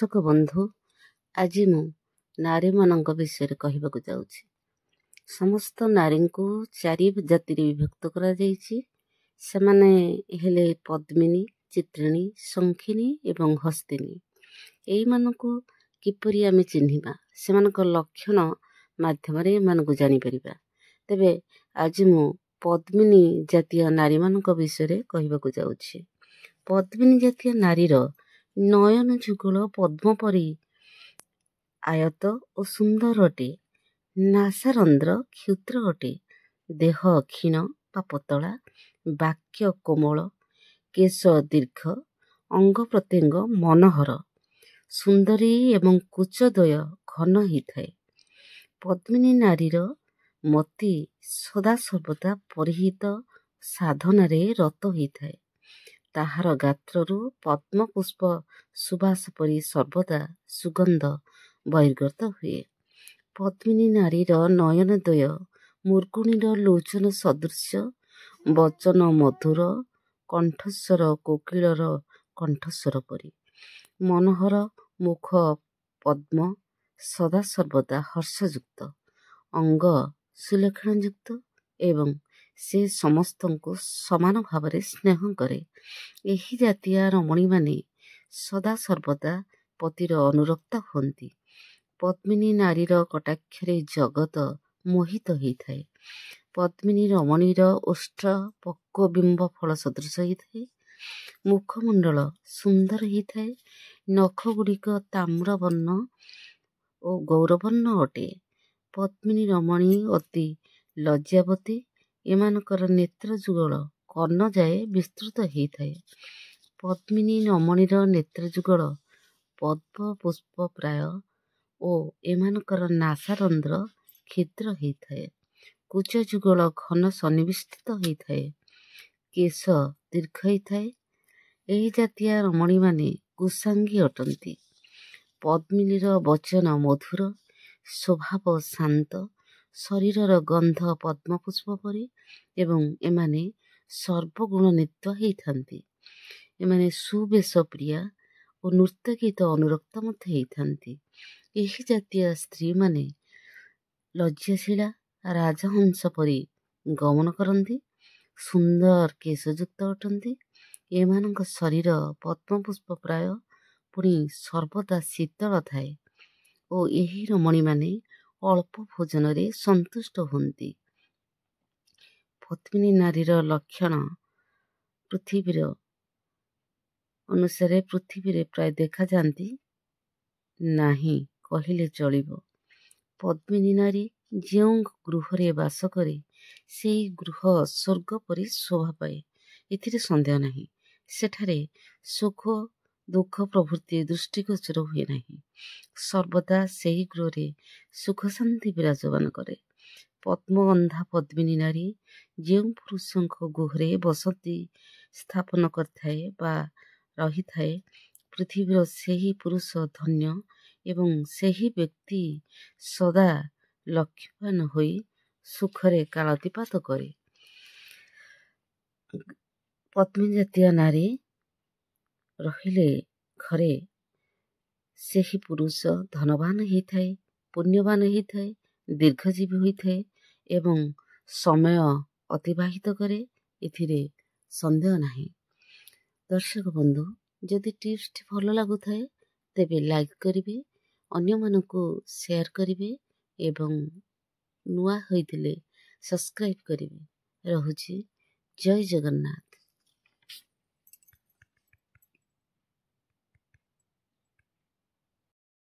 ଦର୍ଶକ ବନ୍ଧୁ, ଆଜି ମୁଁ ନାରୀମାନଙ୍କ ବିଷୟରେ କହିବାକୁ ଯାଉଛି। ସମସ୍ତ ନାରୀଙ୍କୁ ଚାରି ଜାତିରେ ବିଭକ୍ତ କରାଯାଇଛି। ସେମାନେ ହେଲେ ପଦ୍ମିନୀ, ଚିତ୍ରିଣୀ, ଶଙ୍ଖିନୀ ଏବଂ ହସ୍ତିନୀ। ଏଇମାନଙ୍କୁ କିପରି ଆମେ ଚିହ୍ନିବା, ସେମାନଙ୍କ ଲକ୍ଷଣ ମାଧ୍ୟମରେ ଏମାନଙ୍କୁ ଜାଣିପାରିବା। ତେବେ ଆଜି ମୁଁ ପଦ୍ମିନୀ ଜାତୀୟ ନାରୀମାନଙ୍କ ବିଷୟରେ କହିବାକୁ ଯାଉଛି। ପଦ୍ମିନୀ ଜାତୀୟ ନାରୀର ନୟନ ଯୁଗଳ ପଦ୍ମ ପରି ଆୟତ ଓ ସୁନ୍ଦର ଅଟେ। ନାସାରନ୍ଧ୍ର କ୍ଷୁଦ୍ର ଅଟେ। ଦେହ କ୍ଷୀଣ ବା ପତଳା, ବାକ୍ୟ କୋମଳ, କେଶ ଦୀର୍ଘ, ଅଙ୍ଗ ପ୍ରତ୍ୟଙ୍ଗ ମନୋହର, ସୁନ୍ଦରୀ ଏବଂ କୁଚଦ୍ୱୟ ଘନ ହୋଇଥାଏ। ପଦ୍ମିନୀ ନାରୀର ମତି ସଦାସର୍ବଦା ପରିହିତ ସାଧନାରେ ରତ ହୋଇଥାଏ। ତାହାର ଗାତ୍ରରୁ ପଦ୍ମପୁଷ୍ପ ସୁବାସ ପରି ସର୍ବଦା ସୁଗନ୍ଧ ବହିର୍ଗତ ହୁଏ। ପଦ୍ମିନୀ ନାରୀର ନୟନଦ୍ୱୟ ମୃଗୁଣୀର ଲୋଚନ ସଦୃଶ୍ୟ, ବଚନ ମଧୁର, କଣ୍ଠସ୍ୱର କୋକିଳର କଣ୍ଠସ୍ୱର ପରି ମନୋହର, ମୁଖ ପଦ୍ମ ସଦାସର୍ବଦା ହର୍ଷଯୁକ୍ତ, ଅଙ୍ଗ ସୁଲକ୍ଷଣଯୁକ୍ତ ଏବଂ ସେ ସମସ୍ତଙ୍କୁ ସମାନ ଭାବରେ ସ୍ନେହ କରେ। ଏହି ଜାତୀୟ ରମଣୀମାନେ ସଦାସର୍ବଦା ପତିର ଅନୁରକ୍ତ ହୁଅନ୍ତି। ପଦ୍ମିନୀ ନାରୀର କଟାକ୍ଷରେ ଜଗତ ମୋହିତ ହୋଇଥାଏ। ପଦ୍ମିନୀ ରମଣୀର ଓଷ୍ଠ ପକ୍ୱ ବିମ୍ବ ଫଳ ସଦୃଶ ହୋଇଥାଏ। ମୁଖମଣ୍ଡଳ ସୁନ୍ଦର ହୋଇଥାଏ। ନଖଗୁଡ଼ିକ ତାମ୍ରବର୍ଣ୍ଣ ଓ ଗୌରବର୍ଣ୍ଣ ଅଟେ। ପଦ୍ମିନୀ ରମଣୀ ଅତି ଲଜ୍ଜାବତୀ। ଏମାନଙ୍କର ନେତ୍ର ଯୁଗଳ କର୍ଣ୍ଣ ଯାଏ ବିସ୍ତୃତ ହୋଇଥାଏ। ପଦ୍ମିନୀ ରମଣୀର ନେତ୍ର ଯୁଗଳ ପଦ୍ମ ପୁଷ୍ପ ପ୍ରାୟ ଓ ଏମାନଙ୍କର ନାସାରନ୍ଧ୍ର କ୍ଷୁଦ୍ର ହୋଇଥାଏ। କୁଚ ଯୁଗଳ ଘନ ସନ୍ନିବିଷ୍ଟ ହୋଇଥାଏ। କେଶ ଦୀର୍ଘ ହୋଇଥାଏ। ଏହି ଜାତୀୟ ରମଣୀମାନେ କୁଶାଙ୍ଗୀ ଅଟନ୍ତି। ପଦ୍ମିନୀର ବଚନ ମଧୁର, ସ୍ୱଭାବ ଶାନ୍ତ, ଶରୀରର ଗନ୍ଧ ପଦ୍ମପୁଷ୍ପ ପରି ଏବଂ ଏମାନେ ସର୍ବଗୁଣନ୍ୱିତ ହୋଇଥାନ୍ତି। ଏମାନେ ସୁବେଶ ପ୍ରିୟା ଓ ନୃତ୍ୟଗୀତ ଅନୁରକ୍ତ ମଧ୍ୟ ହୋଇଥାନ୍ତି। ଏହି ଜାତୀୟ ସ୍ତ୍ରୀମାନେ ଲଜ୍ଜାଶୀଳା, ରାଜହଂସ ପରି ଗମନ କରନ୍ତି, ସୁନ୍ଦର କେଶଯୁକ୍ତ ଅଟନ୍ତି। ଏମାନଙ୍କ ଶରୀର ପଦ୍ମପୁଷ୍ପ ପ୍ରାୟ, ପୁଣି ସର୍ବଦା ଶୀତଳ ଥାଏ ଓ ଏହି ରମଣୀମାନେ ଅଳ୍ପ ଭୋଜନରେ ସନ୍ତୁଷ୍ଟ ହୁଅନ୍ତି। ପଦ୍ମିନୀ ନାରୀର ଲକ୍ଷଣ ପୃଥିବୀର ଅନୁସାରେ ପୃଥିବୀରେ ପ୍ରାୟ ଦେଖାଯାଆନ୍ତି ନାହିଁ କହିଲେ ଚଳିବ। ପଦ୍ମିନୀ ନାରୀ ଯେଉଁ ଗୃହରେ ବାସ କରେ, ସେହି ଗୃହ ସ୍ୱର୍ଗ ପରି ଶୋଭା ପାଏ, ଏଥିରେ ସନ୍ଦେହ ନାହିଁ। ସେଠାରେ ସୁଖ ଦୁଃଖ ପ୍ରଭୃତି ଦୃଷ୍ଟିଗୋଚର ହୁଏ ନାହିଁ। ସର୍ବଦା ସେହି ଗୃହରେ ସୁଖ ଶାନ୍ତି ବିରାଜମାନ କରେ। ପଦ୍ମଗନ୍ଧା ପଦ୍ମିନୀ ନାରୀ ଯେଉଁ ପୁରୁଷଙ୍କ ଗୃହରେ ବସତି ସ୍ଥାପନ କରିଥାଏ ବା ରହିଥାଏ, ପୃଥିବୀର ସେହି ପୁରୁଷ ଧନ୍ୟ ଏବଂ ସେହି ବ୍ୟକ୍ତି ସଦା ଲକ୍ଷ୍ମୀବାନ ହୋଇ ସୁଖରେ କାଳାତିପାତ କରେ। ପଦ୍ମିନୀ ଜାତୀୟ ନାରୀ ରହିଲେ ଘରେ ସେହି ପୁରୁଷ ଧନବାନ ହୋଇଥାଏ, ପୁଣ୍ୟବାନ ହୋଇଥାଏ, ଦୀର୍ଘଜୀବୀ ହୋଇଥାଏ ଏବଂ ସମୟ ଅତିବାହିତ କରେ, ଏଥିରେ ସନ୍ଦେହ ନାହିଁ। ଦର୍ଶକ ବନ୍ଧୁ, ଯଦି ଟିପ୍ସଟି ଭଲ ଲାଗୁଥାଏ ତେବେ ଲାଇକ୍ କରିବେ, ଅନ୍ୟମାନଙ୍କୁ ସେୟାର କରିବେ ଏବଂ ନୂଆ ହୋଇଥିଲେ ସବସ୍କ୍ରାଇବ୍ କରିବେ। ରହୁଛି, ଜୟ ଜଗନ୍ନାଥ।